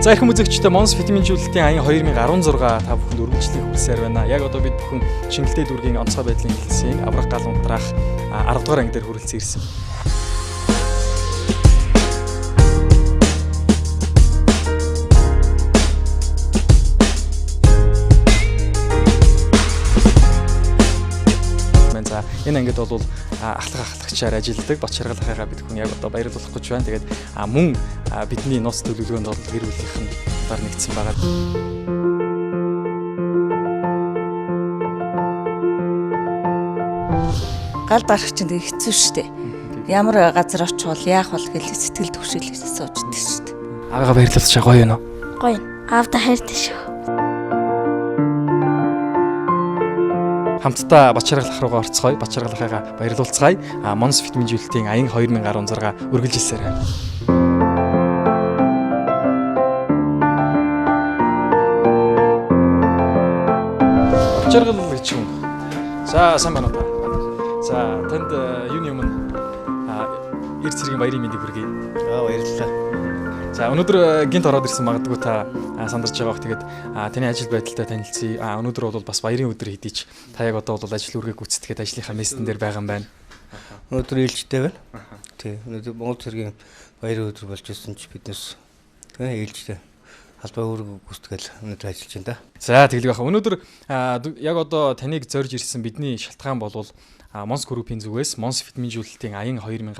За эрхэм үзэгчдээ Монс витаминжүүлэлтийн аян 2016 та бүхэнд өргөнчлөлийг хүргэсээр байна. Яг одоо бид бүхэн Шингэлтэй дүүргийн онцгой байдлын хэлсийн аврах гал унтраах 10 дугаар анги дээр хүрэлцэн ирсэн. За энэ ангид бол ахлах ахлагчаар ажилладаг Бат Шаргал ахыгаа бид хүн яг одоо баярлуулах гэж байна. Тэгээд мөн бидний нууц төлөвлөгөөнд бол гэр бүлийнх нь удаар нэгдсэн байгаа. Гал дарах чинь тэг хэцүү шүү дээ. Ямар газар очихвол яах бол гэл сэтгэл түгшил сууж идэг шүү дээ. Аавыгаа баярлуулчих гоё юм уу? Гоё. Аавда хайртай шүү. Хамтдаа Бат Шаргал ах руугаа орцгоё. Бат Шаргал ахыгаа баярлуулцгаая. Монс витаминжүүлэлтийн аян 2016 үргэлжилсээр байна. Бат Шаргал гэж юм. За сайн байна уу та? За танд юуны өмнө эр цэргийн баярын мэндийг хүргэе. Аа баярлалаа. За өнөөдөр гинт ороод ирсэн магадгүй та сандарч байгаа бох. Тэгээд таны ажил байдалтай танилцъя. Өнөөдөр бол бас баярын өдөр хэдий ч та яг одоо бол ажил үүргээ гүйцэтгээд ажлынхаа местэн дээр байгаа юм байна. Өнөөдөр ээлжтэй байна. Тий. Өнөөдөр Монгол цэргийн баярын өдөр болж ирсэн ч биднес тий ээлжтэй албаа үүрэг гүйцэтгэл өнөөдөр ажиллаж байна да. За тэглэг баха. Өнөөдөр яг одоо таныг зорж ирсэн бидний шалтгаан бол Монс группийн зүгээс Монс витаминжүүлэлтийн аян 2016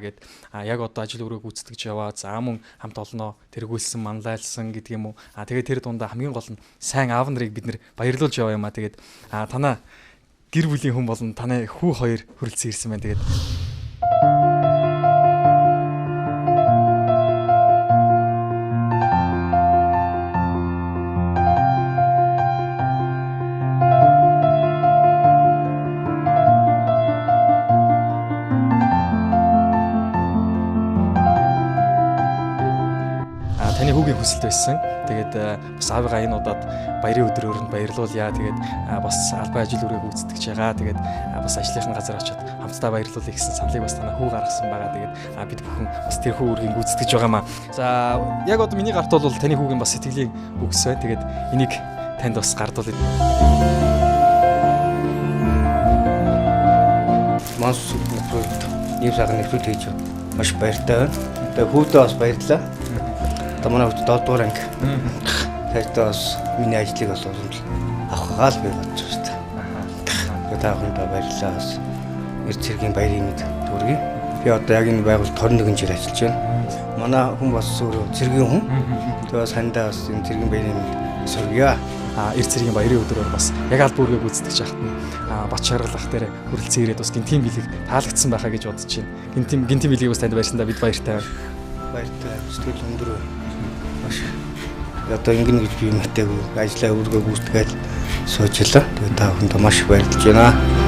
гээд яг одоо ажил үүрэг гүйцэтгэж яваа. За мөн хамт олноо тэргүүлсэн, манлайлсан гэдэг юм уу. Тэгээд тэр дундаа хамгийн гол нь сайн аав нарыг бид нэр баярлуулж яваа юм а. Тэгээд танаа гэр бүлийн хүн болон танай хүү хоёр хүрэлцэн ирсэн байна. Тэгээд таны хүүгийн хүсэлт байсан. Тэгээд бас аавыгаа энэ удаад баярын өдрөөр нь баярлуулъя. Тэгээд бас албан ажил үүргээ гүйцэтгэж байгаа. Тэгээд бас ажлынхаа газар очиод хамтдаа баярлуулъя гэсэн саналыг бас танай хүү гаргасан байгаа. Тэгээд бид бүхэн бас тэр хүү үүргийг гүйцэтгэж байгаамаа. За яг одоо миний гарт бол таны хүүгийн бас сэтгэлийн үгс байна. Тэгээд энийг танд бас гардуулъя. Монс группт ийм сайхан нэвтрүүлэг хийж маш баяртай байна. Тэгээ хүүдээ бас баярлалаа. Одоо манай хүүхд 7 дугаар анги. Тэгээд бас миний ажлыг бас урамжил авах гаал би бодож байна шүү дээ. Тэгээ та бүхэндээ баярлалаа бас. Эр цэргийн баярын мэд хүргэе. Би одоо яг энэ байгууллагт 21 жил ажиллаж байна. Манай хүн бас өөрөө цэргийн хүн. Тэгээ бас хандаа бас энэ цэргийн баярын мэд хүргье. Эр цэргийн баярын өдрөөр бас яг албан үүргээ гүйцэтгэж яхад нь Бат Шаргал ах дээр хүрэлцэн ирээд бас гинтийн бэлэг таалагдсан байхаа гэж бодож байна. Гинтийн бэлгийг бас танд баярсандаа бид баяртай байна. Баяртай. Сэтгэл өндөр байна. Маш одоо ингэнэ гэж би мэтээгүй. Ажлаа үүргээ гүйцэтгээл сууж илаа. Тэгээ та бүхэндээ маш их баярлж байна.